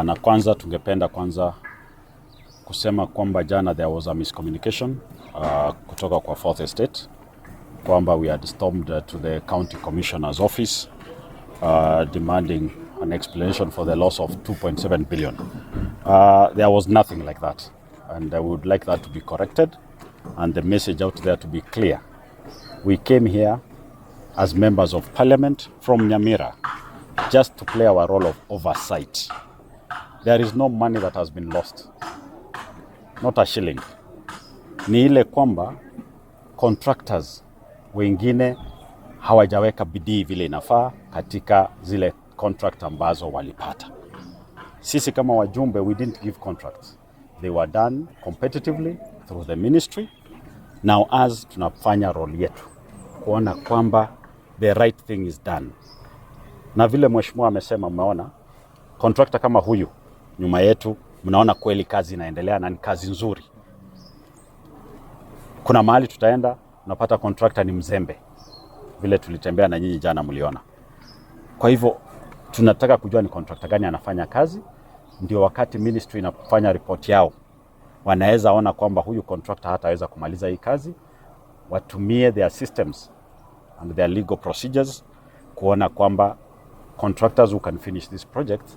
Na kwanza tungependa kwanza kusema kwamba jana there was a miscommunication kutoka kwa Fourth Estate kwamba we had stormed to the county commissioner's office demanding an explanation for the loss of 2.7 billion. There was nothing like that, and I would like that to be corrected and the message out there to be clear. We came here as members of parliament from Nyamira just to play our role of oversight. There is no money that has been lost, not a shilling. Ni ile kwamba contractors wengine hawajaweka bidii vile inafaa katika zile contract ambazo walipata. Sisi kama wajumbe, we didn't give contracts. They were done competitively through the ministry. Now as tunafanya role yetu kuona kwamba the right thing is done, na vile mheshimiwa amesema, mmeona contractor kama huyu nyuma yetu, mnaona kweli kazi inaendelea na ni kazi nzuri. Kuna mahali tutaenda unapata contractor ni mzembe, vile tulitembea na nyinyi jana mliona. Kwa hivyo tunataka kujua ni contractor gani anafanya kazi, ndio wakati ministry inafanya report yao wanaweza ona kwamba huyu contractor hataweza kumaliza hii kazi, watumie their systems and their legal procedures kuona kwamba contractors who can finish this project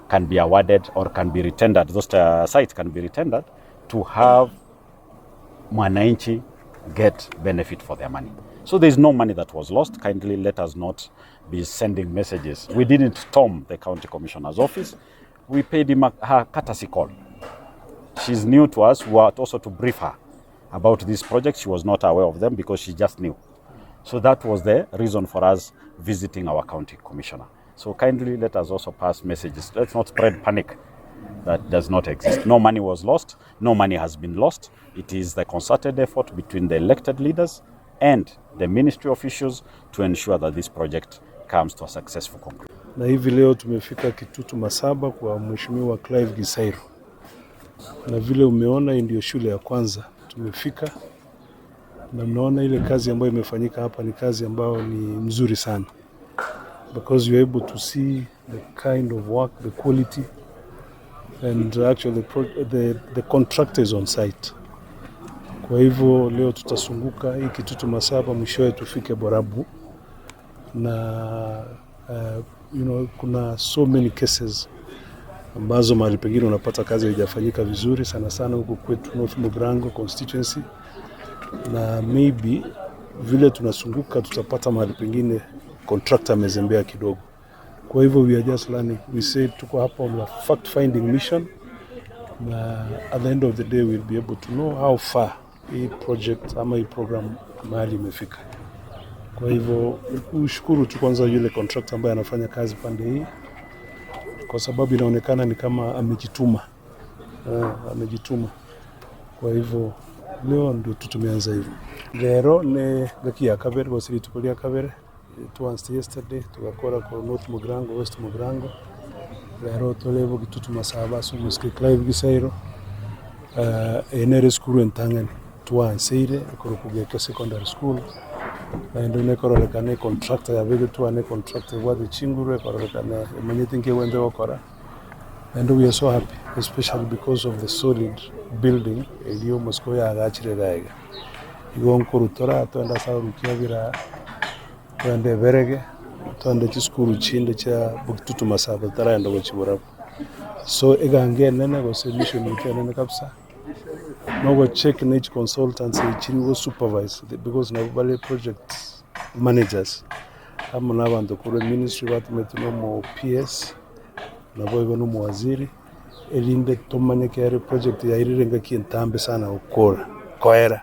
can be awarded or can be retendered, those sites can be retendered to have mwananchi get benefit for their money. So there is no money that was lost. Kindly let us not be sending messages. We didn't storm the county commissioner's office. We paid her courtesy call. She's new to us. We were also to brief her about this project. She was not aware of them because she just knew. So that was the reason for us visiting our county commissioner. So kindly let us also pass messages. Let's not spread panic that does not exist. No money was lost. No money has been lost. It is the concerted effort between the elected leaders and the ministry officials to ensure that this project comes to a successful conclusion. Na hivi leo tumefika Kitutu Masaba kwa Mheshimiwa Clive Gisairo, na vile umeona hii ndio shule ya kwanza tumefika, na mnaona ile kazi ambayo imefanyika hapa ni kazi ambayo ni mzuri sana, because you're able to see the kind of work, the quality and actually the contractor is on site. Kwa hivyo leo tutazunguka hii Kitutu Masaba, mwishowe tufike Borabu na kuna so many cases ambazo mahali pengine unapata kazi haijafanyika vizuri, sana sana huku kwetu North Mugirango constituency, na maybe vile tunazunguka tutapata mahali pengine contractor amezembea kidogo. Kwa hivyo we are just learning. We say tuko hapa on a fact finding mission, na at the end of the day we'll be able to know how far hii project ama hii program mahali imefika. Kwa hivyo ushukuru tu kwanza yule contractor ambaye anafanya kazi pande hii, kwa sababu inaonekana ni kama amejituma, amejituma. Kwa hivyo leo ndio tu tumeanza hivyo. Lero ne gaki ya kabere gose rituko ria kabere twanzire yesterday tugakora ko North Mugirango, West Mugirango. Lero torebo Gitutu Masaba ase omosike Clive Gisairo, ene ere esukuru entang'ani twanseire ekoroku Geke Secondary School, naende nekororekana econtractor yabegetwe ane contractor ebwate chinguru ekororekana emanyete nki egwente gokora. And we are so happy, especially because of the solid building erio omosike oyo agachire iga iga. Igo nkorutora twende ase abarukia bira twende eberege twende chisukuru chinde chia Bogitutu Masaba taraenda gochiborabwo. So egange enene gose mission yetu enene kabisa nogocheck na each consultancy chiri go supervise because nabo bare project managers amo na abanto korwa ministry batumete na omo PS nabo igo na omowaziri erinde tomanye kere project yairire ngaki entambe sana gokora koera.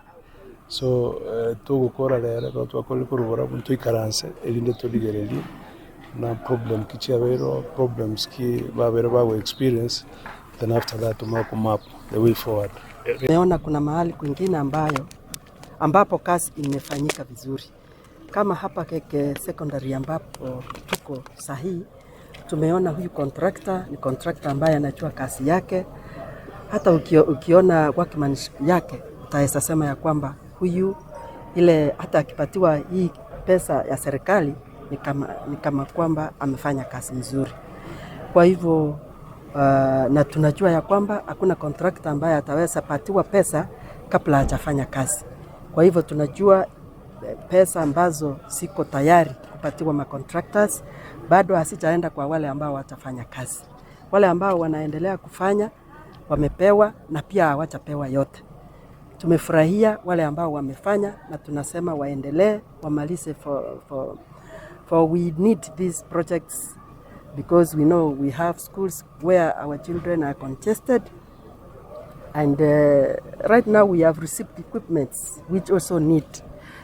So togokora rero ekero twakorire korwa barabwo ntoikaranse erinde torigererie na problem ki chiabeirwe, problems ki babere bago experience, then after that tumako map the way forward. Tumeona kuna mahali kwingine ambapo kazi imefanyika vizuri kama hapa Keke Secondary ambapo tuko sahihi. Tumeona huyu contractor ni contractor ambaye anajua kazi yake. Hata ukiona workmanship yake utaweza sema ya kwamba huyu ile hata akipatiwa hii pesa ya serikali ni kama kwamba amefanya kazi nzuri. Kwa hivyo Na tunajua ya kwamba hakuna contractor ambaye ataweza patiwa pesa kabla hajafanya kazi. Kwa hivyo tunajua pesa ambazo siko tayari kupatiwa ma contractors bado hasijaenda kwa wale ambao watafanya kazi. Wale ambao wanaendelea kufanya wamepewa na pia hawajapewa yote. Tumefurahia wale ambao wamefanya na tunasema waendelee wamalize for we need these projects because we know we have schools where our children are congested and right now we have received equipments which also need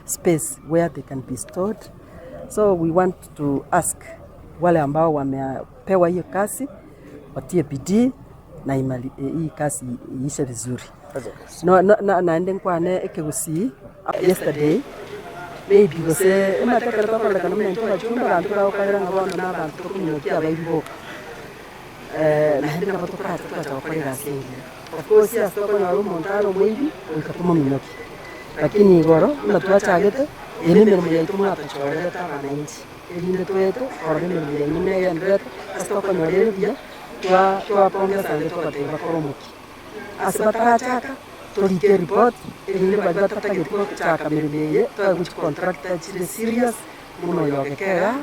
space where they can be stored. So we want to ask wale ambao wamepewa hiyo kazi watie bidii na hii kazi iishe vizuri. No, no, na naende nkwane ekegusii yesterday maybe gose ematekere twakorekana muna intwe bachumba bantu bagokarera ng'a bono na abanto tokominyokia abaibi boka naende nabo tokacha twacha gokora egasi engiya. Of course ase tokonyora omonto are omoibi goika tomominyoki, lakini igoro buna twachagete eye na emeremo yaito mwatochorerete abananchi erinde twete korora emeremo yaino negenderete ase tokonyora ere buya twapongeza ande tobatebia bakore omoki ase batarachaka torike report erinde bari batatagete gochaka mirimo eye twagochi contractor chire serious muno yogekega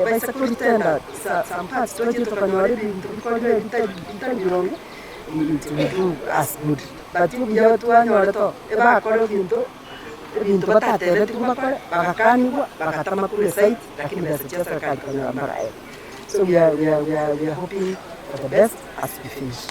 baisa kuritenda some parts twachire tokanyora ebinto bikorire bitari bironge. It will do as good but buya twanyore to ebakora ebinto batatebetigwe bakore bagakanigwa bagatama kure site, lakini besa chia serikali kanyora mara. So we are hoping for the best as we finish.